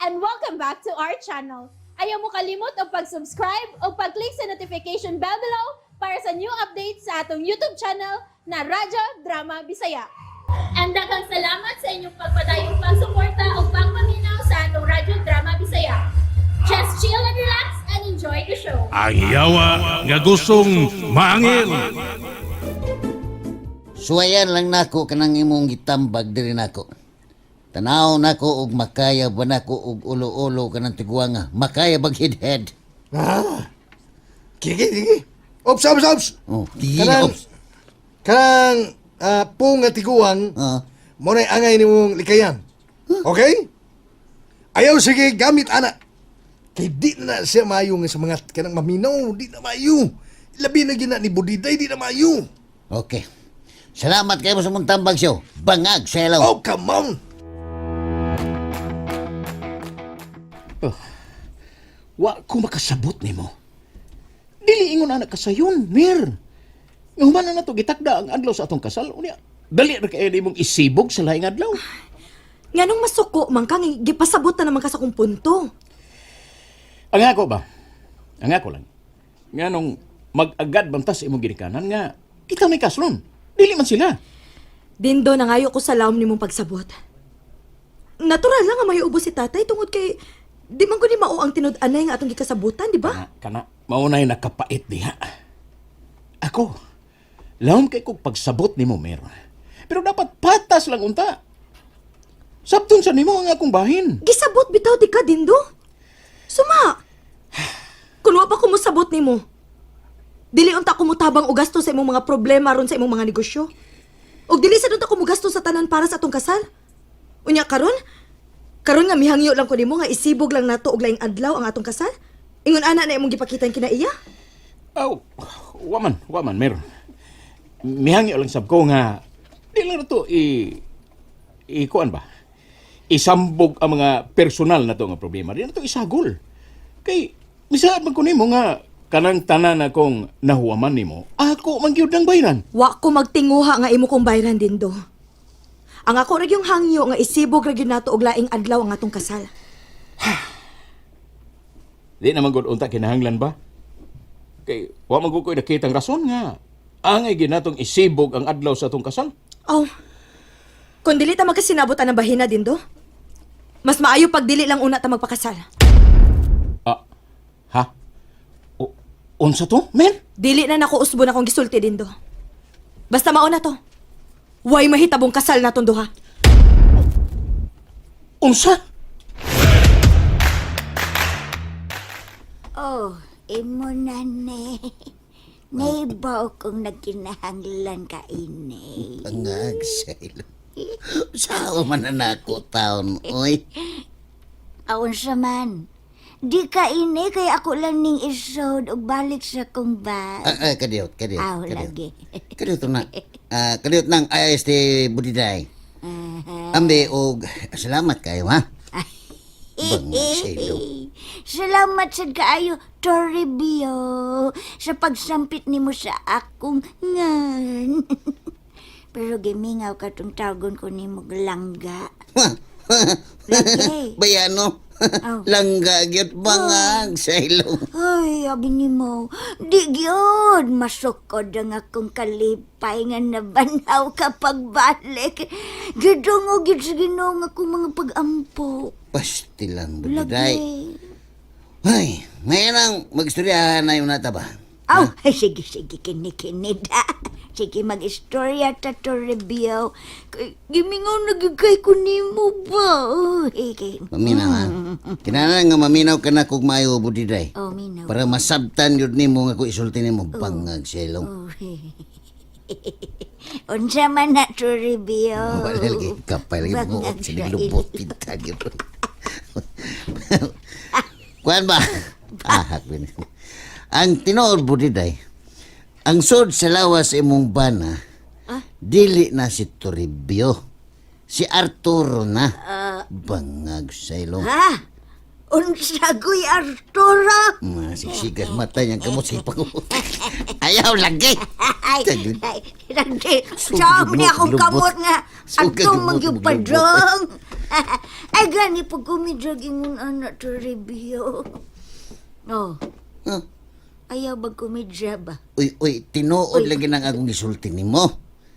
And welcome back to our channel. Ayaw mo kalimot og pag-subscribe o pag-click sa notification bell below para sa new updates sa atong YouTube channel na Radyo Drama Bisaya. And daghang salamat sa inyong pagpadayong pagsuporta o pagpaminaw sa atong Radyo Drama Bisaya. Just chill and relax and enjoy the show. Ang yawa nga gustong maangil. Suwayan lang nako kanang imong gitambag diri nako. Tanaw nako og makaya ba nako og ulo-ulo kanang tiguanga. Makaya bag head-head. Ah. Sige, sige. Ops, ops, ops. Oh, di Kanang, ops. kanang pung nga tiguang, mo na'y angay nimong likayan. Okay? Ayaw sige, gamit ana. Kay di na siya maayo nga sa mga kanang maminaw, di na maayo. Labi na gina ni Budiday, di na maayo. Okay. Salamat kayo sa mong tambag siyo. Bangag sa ilaw. Oh, come on! Wa ko makasabot nimo. Dili ingon anak kasayon, Mir. Nga human na nato gitakda ang adlaw sa atong kasal, unya. Dali ra kay nimong isibog sa laing adlaw. Nganong masuko man ka, nga gipasabot na naman ka sa kong punto. Ang ako ba? Ang ako lang. Nganong mag-agad bantas imong ginikanan nga kita may kaslon. Dili man sila. Dindo, nangayo ko sa lawom nimong pagsabot. Natural lang nga may ubo si tatay tungod kay di man ko ni mao ang tinud-anay nga atong gikasabutan, di ba? Kana, kana maunay nakapait diha. Ako, lawom kay kog pagsabot nimo, Mer. Pero dapat patas lang unta. Sabton sa nimo ang akong bahin. Gisabot bitaw di ka, Dindo. Suma. Kun wa pa ko mosabot nimo. Dili unta ko motabang og gasto sa imong mga problema ron sa imong mga negosyo. Og dili sad unta ko mogasto sa tanan para sa atong kasal. Unya karon, karon nga mihangyo lang ko nimo nga isibog lang nato og laing adlaw ang atong kasal. Ingon ana na imong gipakitan kinaiya. Aw, waman, Mer. Mihangyo lang sab ko nga di lang na to i ikuan ba? Isambog ang mga personal na to nga problema. Di na to isagol. Kay misaad man ko nimo nga kanang tanan akong nahuwaman nimo, ako man gyud nang bayran. Wa ko magtinguha nga imo kong bayran, Dindo. Ang ako ra yung hangyo nga isibog ra gyud nato og laing adlaw ang atong kasal. Di naman gud unta kinahanglan ba? Kay wa man gud ko'y nakitang rason nga angay ginatong isibog ang adlaw sa atong kasal. Oh. Kung dili ta magkasinabot ang bahina, Dindo. Mas maayo pag dili lang una ta magpakasal. Ah, ha? O, unsa to, men? Dili na nako usbon akong gisulti, Dindo. Basta mao na to. Way mahitabong kasal natong duha. Unsa? Oh, imo na ni. Naibaw kong nagkinahanglan ka ini. Bangag sa ilaw. Sawa man na nako taon, oy. Aon sa man. Di ka ini kay ako lang ning isod og balik sa kong bag. Ah, ah, kadiyot, kadiyot. Aw, kadiyot. lagi. Kadiyot na. Ah, kadiyot nang ayos ti Budiday. Ambe og salamat kayo ha. Bangag sa ilaw. Salamat sad kaayo, Toribio, sa pagsampit nimo sa akong ngan. Pero gimingaw ka tong tawagon ko nimo langga. Lagi. Bayano. Aw. Langga gyud bangag sa ilong. Ay, abi nimo, di gyud masukod ang akong kalipay nga nabanaw kapag balik. Gidungog gyud sa Ginoo ang akong mga pag-ampo. Pasti lang Budiday. Lagi. Ay, ngayon ang magstoryahan na yung nata ba? Aw, ay, sige, sige, kini, kini, da. Sige, mag-istorya ta to review. Kay, gimingaw na gyud kay ko nimo ba? Uy, kay- Maminaw ha. Kinahanglan nga maminaw ka na kog maayo Budiday. Oh, minaw. Para masabtan yun nimo nga ko isulti nimo bangag sa ilong. Oh. Unsa man na to review? Wala lagi kapay lagi Bangag buot sa sa lubot pinta gyud. Kuan ba? Ah, bin. Ang tinuod Budiday, ang sud sa lawas imong bana, dili na si Toribio. Si Arturo na. Bangag sa ilong. Ha? Unsa ko'y Arturo? Masiksikas mata niyang kamot sa ipang. Ayaw lagi. Ay, Taglit. ay, lagi. Sugod Sa ni mo, akong lubot. kamot nga. Sugod Atong mo, magyud lubot. padrong. Ay, gani pag kumidrag ingon anak Toribio. Oh, Huh? ayaw ba kumidra ba? Uy, uy, tinuod Uy. lagi nang akong gisulti nimo.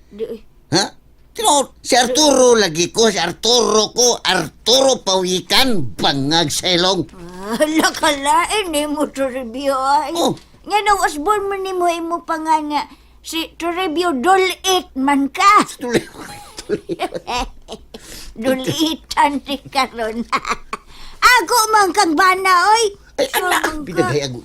Di, uy. Ha? Tinuod, si Arturo lagi ko, si Arturo ko, Arturo Pawikan, bangag sa ilong. Ala, kalain ni mo, Toribio. Ay. Oh. Nga nung Osborn mo ni mo imo pa nga nga, si Toribio dulit man ka. Tuloy, tuloy. Dulitan si karon. Ako man kang bana, oy. Ay, anak, Sumang ka. pinagay ako.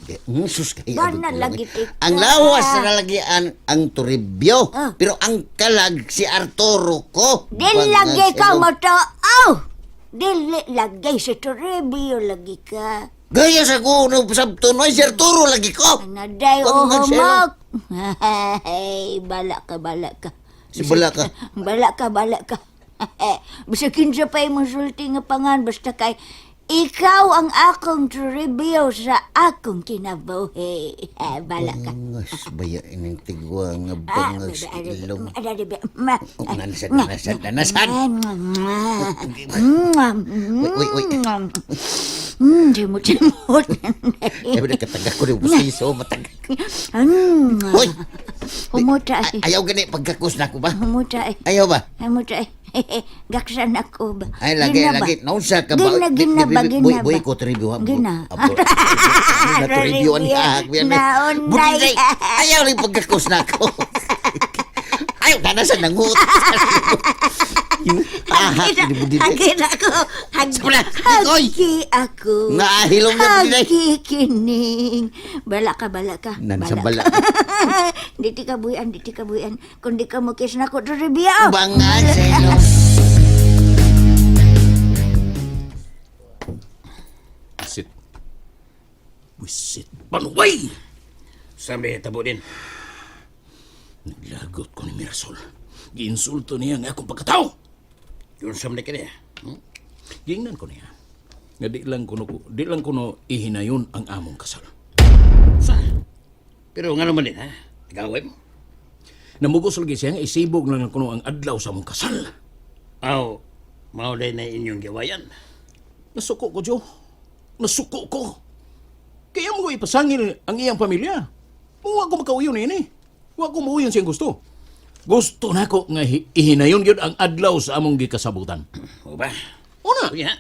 Sus, kay Bana ako. lagi tika. Ang lawas na lagi ang Toribio, Ah. pero ang kalag si Arturo ko. Di Bangag lagi sa ka ilong. matao. Dili lagi si Toribio lagi ka. Gaya sa kuno sabton, ay si Arturo lagi ko. Anaday Bangag sa ilong. uhumok. Hey, bala ka, bala ka. Si bala ka. Bala ka, bala ka. Basta kinsa pa imong sulti nga pangan, basta kay ikaw ang akong Toribio sa akong kinabuhi. Bala ka. Bangas baya ining tigwa nga bangag sa ilong. Ma. Oh, nanasan, nanasan, nanasan. Uy, uy, uy. Simot, simot. Eh, nagkataga ko rin busiso, mataga. Uy, Humuta ay. ayaw gani pagkakus na ako ba? Humuta ay. Ayaw ba? Humuta ay. Gaksan ako ba? Ay, lagi, Gina ba? lagi. Naunsa ka ba? Gina, gina ba, gina Boy, ba? boy ko tribyo ha. Gina. Na tribyo ni ah. Naunay. Buti ayaw rin pagkakus na ako. Ayaw, nanasan ng hut. Ah, Hagin hagin ako. Wala, oy. Hagi ako. Nga, hilom na, Budiday. Hagi kining. Bala ka, bala ka. Nansa bala. Diti ka buyan, diti ka buyan. Kung di ka mo kiss na ko, Toribio. Bangag sa ilong. Sit. Wisit. Panuway! Sa may tabo din. Naglagot ko ni Mirasol. Giinsulto niya ang akong pagkatao. Yun sa may kaniya. Giingnan ko niya. Nga di lang kuno ihinayon ang among kasal. Sa? Pero nga naman din, ha? Nag-away mo? Namugos lagi siya nga isibog lang kuno ang adlaw sa among kasal. Aw, mao day na inyong giwayan. Nasuko ko, Joe. Nasuko ko. Kaya mo ko ipasangil ang iyang pamilya. Wa ko makauyon ini. Wa ko mauyon siyang gusto. Gusto na ko nga ihinayon gyud ang adlaw sa among gikasabutan. O ba? Una. Uy, ha?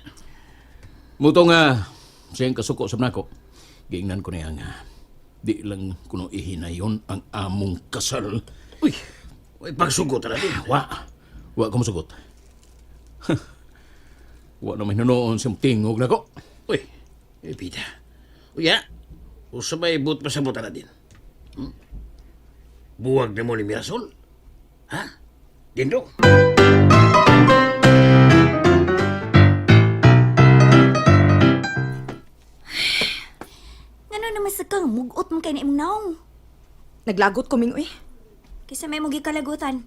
Muto nga siyang kasuko sa nako. Giingnan ko niya nga di lang kuno ihinayon ang among kasal. Uy, uy, pagsugot na din. Wa. Wa ko mosugot. Wa na may nanoon siyang tingog nako. Uy, eh, pita. Uy, ha? Usa may but pasabutan na din. Buwag na mo ni Mirasol? Ha? Dindo? Ngano naman sa kang mugot mo kay na imong naong. Naglagot ko, Ming, uy. Kaysa may mong gikalagutan.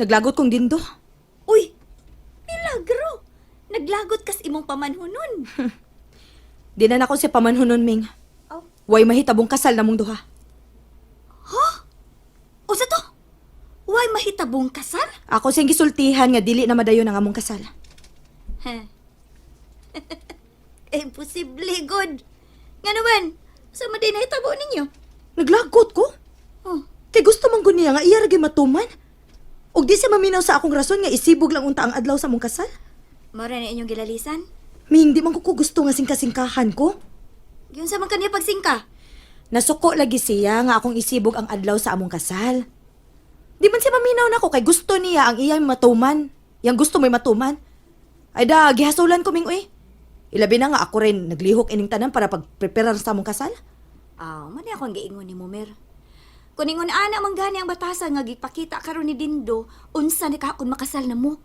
Naglagot kong dindo. Uy! Milagro! Naglagot kas imong pamanhunon. Di na nako siya pamanhunon, Ming. Oh. Way mahitabong kasal na mong duha. Usa to? Way mahitabong kasal? Ako siyang gisultihan nga dili na madayon ang among kasal. Imposible, good. Ngano man? Sa man di nahitabo ninyo? Naglagot ko? Oh. Kay gusto man gud niya nga iya ra gyud matuman. Ug di siya maminaw sa akong rason nga isibog lang unta ang adlaw sa among kasal. Mora na inyong gilalisan? Ming, di man ko gusto nga singka-singkahan ko. Yun sa man kaniya pagsingka. Nasuko lagi siya nga akong isibog ang adlaw sa among kasal. Di man siya maminaw nako kay gusto niya ang iyang matuman. Yang gusto may matuman. Ay da, gihasulan ko ming uy. Ilabi na nga ako rin naglihok ining tanan para pagpreparar sa among kasal. Ah, man akong giingon ni Momer. Kung ingon ana man gani ang batasan nga gipakita karon ni Dindo, unsa ni ka kung makasal na mo.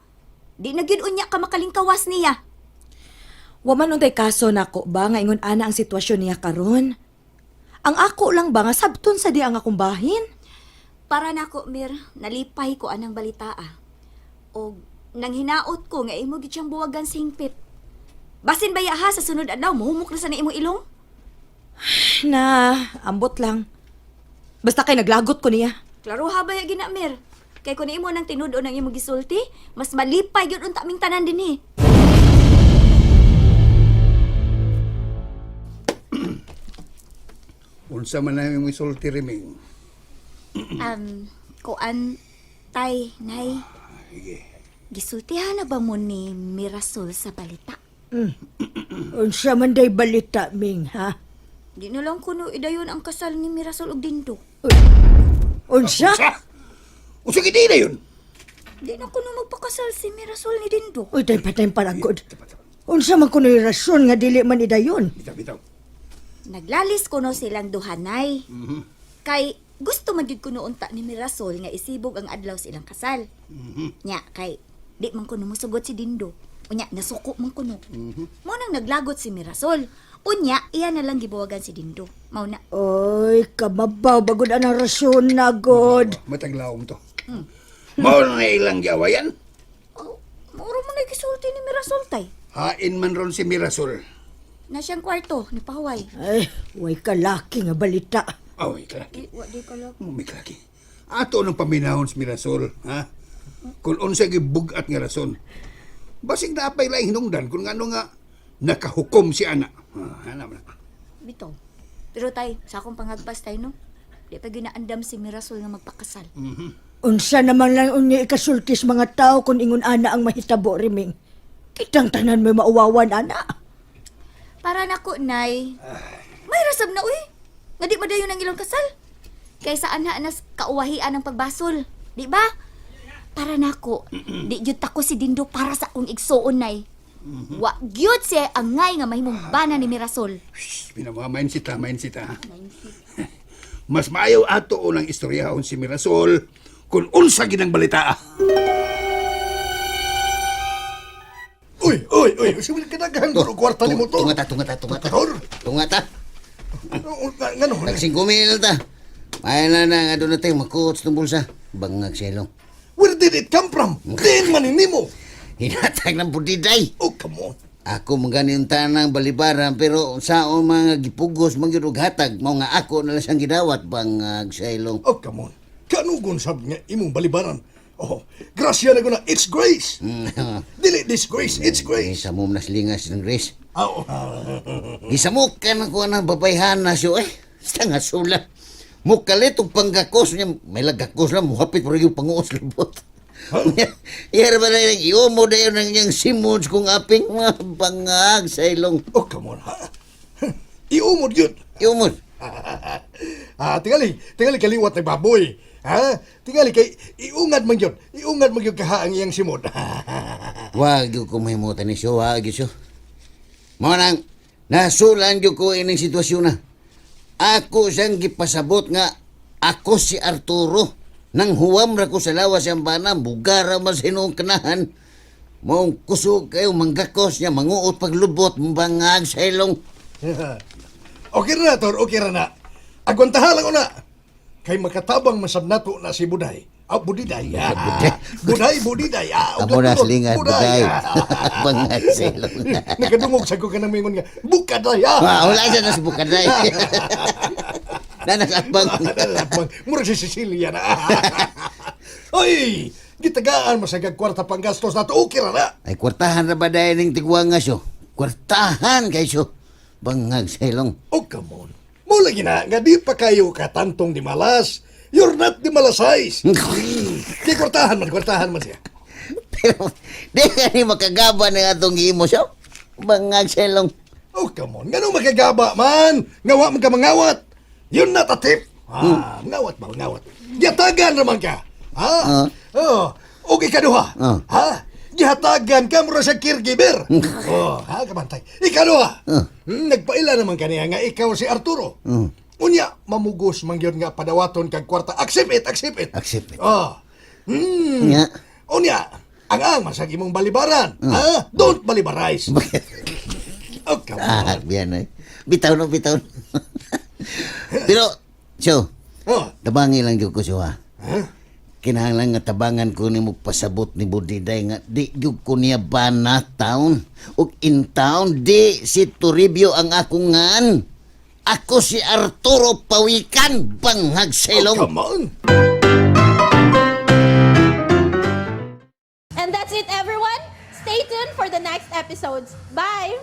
Di na gyud unya ka makalingkawas niya. Wa man untay kaso nako ba nga ingon ana ang sitwasyon niya karon. Ang ako lang ba nga sabton sa di ang akong bahin? Para nako Mir, nalipay ko anang balitaa. Og nang hinaot ko nga imo gid siyang buwagan singpit. Basin baya ha sa sunod adlaw mohumok na sa na imong ilong. Na, ambot lang. Basta kay naglagot ko niya. Klaro ha baya gina Mir. Kay kun imo nang tinud-on ang imong gisulti, mas malipay gyud unta ming tanan dinhi. Unsa man na yung isulti, Riming? Kuan, tay, nay. Sige. Gisultihan na ba mo ni Mirasol sa balita? Unsa man day balita, Ming, ha? Di na lang kuno idayon ang kasal ni Mirasol ug Dindo. Unsa? Unsa? Unsa gid na yun? Di na kuno magpakasal si Mirasol ni Dindo. Uy, tay patay palagod. Unsa man kuno'y rason nga dili man idayon? Bitaw, bitaw. Naglalis kuno silang duhanay. Kay gusto man gyud kuno unta ni Mirasol nga isibog ang adlaw sa ilang kasal. Nya kay di man kuno mosugot si Dindo. Unya nasuko man kuno. Mo nang naglagot si Mirasol. Unya iya na lang gibuwagan si Dindo. Mao na. Oy, kamabaw bagod anang rason na god. Mataglaom to. Mao na ilang giawayan. Oh, muro mo na gisulti ni Mirasol tay. Hain man ron si Mirasol. Na siyang kwarto ni Paway. Ay, way kalaki nga balita. Aw, kalaki. Di wa di kalaki. May kalaki. Ato nang paminahon si Mirasol, ha? Kung unsa gibugat nga rason. Basig na apay laing hinungdan kung ngano nga nakahukom si ana. Ha, ana man. Bitaw. Pero tay, sa akong pangagpas tay no. Di pa ginaandam si Mirasol nga magpakasal. Unsa naman lang unya ikasultis mga tao kung ingon ana ang mahitabo, Riming. Kitang tanan may mauwawan, ana. Para nako, Nay. May rasab na, uy. Nga di madayon ang ilang kasal. Kaysa anha nas kauwahian ang pagbasol. Di ba? Para nako, di gyud tako si Dindo para sa akong igsuon, Nay. Wa gyud siya angay nga mahimong bana ni Mirasol. Shh, pinamamain sita, main sita. ha? Mas maayo ato unang istoryahon si Mirasol kung unsa ginang balita. Uy, uy, uy, uy, sige kadaghan ko kwarta nimo to. Tungata, tungata, tungata. Tor. Tungata. Ngano? Tag 5,000 ta. May na na nga doon natin makuot ng bulsa. Bangag sa ilong. Where did it come from? Diin man nimo. Hinatag ng budiday. Oh, come on. Ako mangani yung tanang balibaran pero sa o mga gipugos magyud og hatag mao nga ako na lang siyang gidawat, bangag sa ilong. Oh, come on. Kanugon sab nga imong balibaran. Oh, grasya na ko na. It's grace. Dili disgrace, it's grace. Sa mo nas lingas ng grace. Oh. Gisamukan ako ng babayhana siyo eh. Sa nga sula. Mukalit og panggakos niya. May lagakos lang, muhapit pero yung panguos lubot. Yara ba na yung iumo na yun ang iyang simons kung aping mga bangag sa ilong. Oh, come on, ha? Iumod yun. Iumod. Ah, tingali, tingali kaliwat ng baboy. Ha? Tingali kay iungad man yun. Iungad man yun kaha ang iyang simod. Wag yun ko mahimutan ni siyo, wag yun siyo. Mao nang, nasulan yun ko ining sitwasyon na. Ako siyang gipasabot nga ako si Arturo. Nang huwam ra ko sa lawas siyang bana, bugara man sa inuong kanahan. Maong kusog kayo, manggakos niya, manguot paglubot, bangag sa ilong. Okay ra na, Tor. Okay ra na. Agwantaha lang una. Kay makatabang masab nato na si Buday. Ah, Budiday. Ah, Buday, Budiday. Ah, og Amo na latulon, silingan, buday. Ah. Bangag sa ilong. Nakadungog sa ko ka nang mingon nga, Bukaday, ah. Ah, wala siya na sa bukaday. Nanasabang. Nanasabang. Murag si Cecilia na. Oy, gitagaan masagag kwarta panggastos nato. Okay ra na. Ay, kwartahan na ba dahil ng tigwanga siyo? Kwartahan kay siyo. Bangag sa ilong. Oh, come on. Mo lagi na, nga di pa kayo katantong di malas. You're not di malasais. Kay kwartahan man siya. Pero, di ka ni makagaba ng atong giimo siyo. Bangag sa ilong. Oh, come on. Ngano makagaba man? Ngawa man ka mangawat. Yun not a tip. Ah, mangawat ba, mangawat. Gihatagan raman ka. Ha? Ah. Oh, og ikaduha. Ah. Ha? Gihatagan ka mura sa caregiver. Oh, ha, kabantay. Ikaduha. Ah. Nagpaila naman kaniya nga ikaw si Arturo. Unya, mamugos man gyud nga padawaton kag kwarta. Accept it, accept it. Accept it. Oh. Nga. Unya, ang ang masag imong balibaran. Ha? Don't balibarize. Oh, come on. Ah, biyan ay. Bitaw no, bitaw no. Pero, siyo, Oh. tabangi lang gyud ko siyo ha. Huh? Kinahanglan nga tabangan ko nimo pasabot ni Budiday nga di gyud ko niya bana taon. Ug in town di si Toribio ang akong ngan. Ako si Arturo Pawikan, bangag sa ilong. Oh, come on. And that's it, everyone. Stay tuned for the next episodes. Bye!